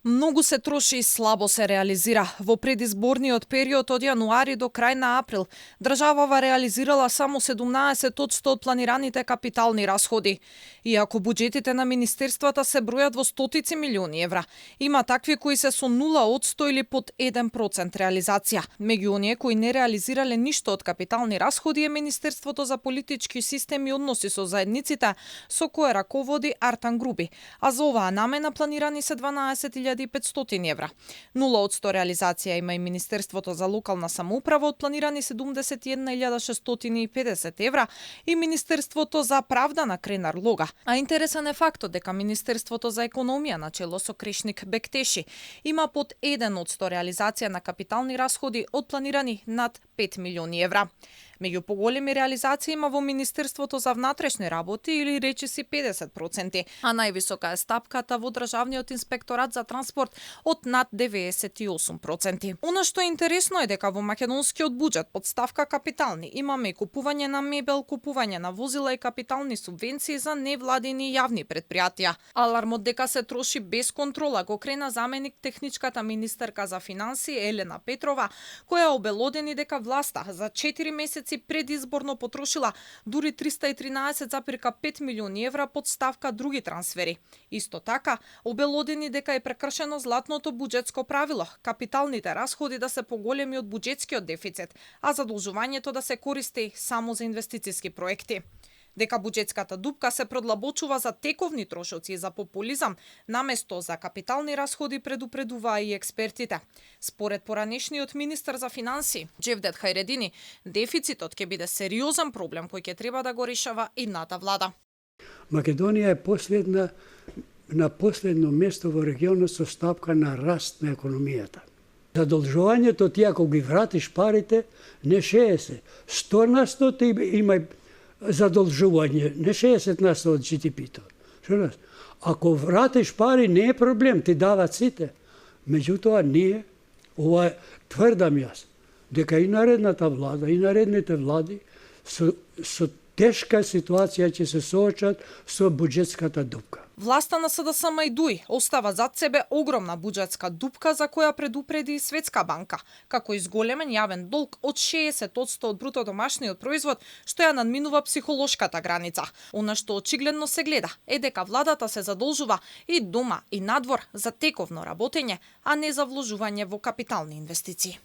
Многу се троши и слабо се реализира. Во предизборниот период од јануари до крај на април, државава реализирала само 17% од планираните капитални расходи. Иако буџетите на министерствата се бројат во стотици милиони евра, има такви кои се со 0% или под 1% реализација. Меѓу оние кои не реализирале ништо од капитални расходи е Министерството за политички системи и односи со заедниците, со кое раководи Артан Груби, а за оваа намена планирани се 12.500 евра. 0% реализација има и Министерството за локална самоуправа од планирани 71.650 евра и Министерството за правда на Кренар Лога. А интересен е фактот дека Министерството за економија на чело со Крешник Бектеши има под 1% реализација на капитални расходи од планирани над 5 милиони евра. Меѓу поголеми реализации има во Министерството за внатрешни работи или речиси 50%, а највисока е стапката во Државниот инспекторат за транспорт од над 98%. Она што е интересно е дека во македонскиот буџет под ставка капитални имаме и купување на мебел, купување на возила и капитални субвенции за невладини и јавни предпријатија. Алармот дека се троши без контрола го крена заменик техничката министерка за финансии Елена Петрова, која обелодени дека власта за 4 месеци предизборно потрошила дури 313,5 милиони евра под ставка други трансфери. Исто така, обелодени дека е прекршено златното буџетско правило, капиталните расходи да се поголеми од буџетскиот дефицит, а задолжувањето да се користи само за инвестициски проекти. Дека буџетската дупка се продлабочува за тековни трошоци и за популизам, наместо за капитални расходи, предупредуваа и експертите. Според поранешниот министер за финансии, Джевдет Хајредини, дефицитот ќе биде сериозен проблем кој ќе треба да го решава идната влада. Македонија е на последно место во регионот со стапка на раст на економијата. Задолжувањето ти ако ги вратиш парите, не 60, 100% има задолжување, не 60% од GDP-то. Ако вратиш пари, не е проблем, ти дават сите. Меѓутоа, ние, ова тврдам јас, дека и наредната влада, и наредните влади со тешка ситуација ќе се соочат со буџетската дупка. Власта на СДСМ и ДУИ остава зад себе огромна буџетска дупка за која предупреди и Светска банка, како изголемен јавен долг од 60% од бруто домашниот производ, што ја надминува психолошката граница. Она што очигледно се гледа е дека владата се задолжува и дома и надвор за тековно работење, а не за вложување во капитални инвестиции.